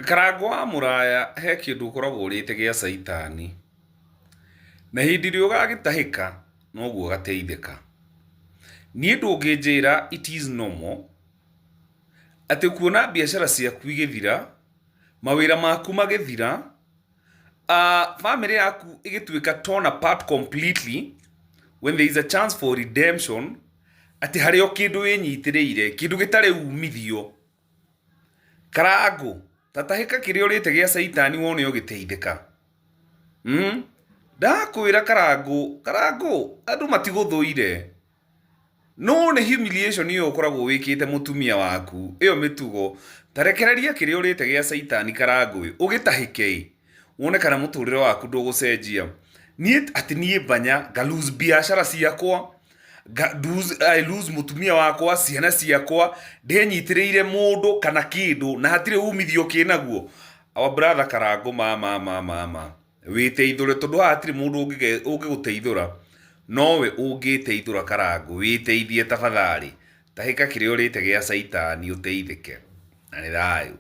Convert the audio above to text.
Karangũ wa mũraya he kĩndũ ũkoragwo ũrĩte gĩa caitani, na hĩndĩ ĩrĩa ũgagĩtahĩka noguo ũgateithĩka. Niĩ ndũngĩnjĩra it is normal atĩ kuona biacara ciaku igĩthira, mawĩra maku magĩthira, bamĩrĩ yaku ĩgĩtuĩka torn apart completely when there is a chance for redemption, atĩ harĩ o kĩndũ wĩnyitĩrĩire, kĩndũ gĩtarĩ umithio. Karangũ, ta tahĩka kĩrĩa ũrĩte gĩa caitani wone ũgĩteithĩka. Mm? Ndakwĩra Karangũ, Karangũ, andũ matigũthũire. No nĩ humiliation ĩyo ũkoragwo wĩkĩte mũtumia waku, ĩyo mĩtugo. Ta rekereria kĩrĩa ũrĩte gĩa caitani Karangũ ĩ, ũgĩtahĩke ĩ, wone kana mũtũrĩre waku ndũgũcenjia. Niĩ atĩ niĩ Banya nga lose biacara ciakwa, I lose mũtumia wakwa, ciana ciakwa, ndenyitĩrĩire mũndũ kana kĩndũ na hatirĩ umithio kĩnaguo. Our brother Karangũ ma ma ma ma ma, wĩteithũre tondũ haha hatirĩ mũndũ ũngĩgũteithũra, nowe ũngĩteithũra Karangũ, wĩteithie tafadhali. Tahĩka kĩrĩa ũrĩte gĩa caitani ũteithĩke. Na nĩ thayũ.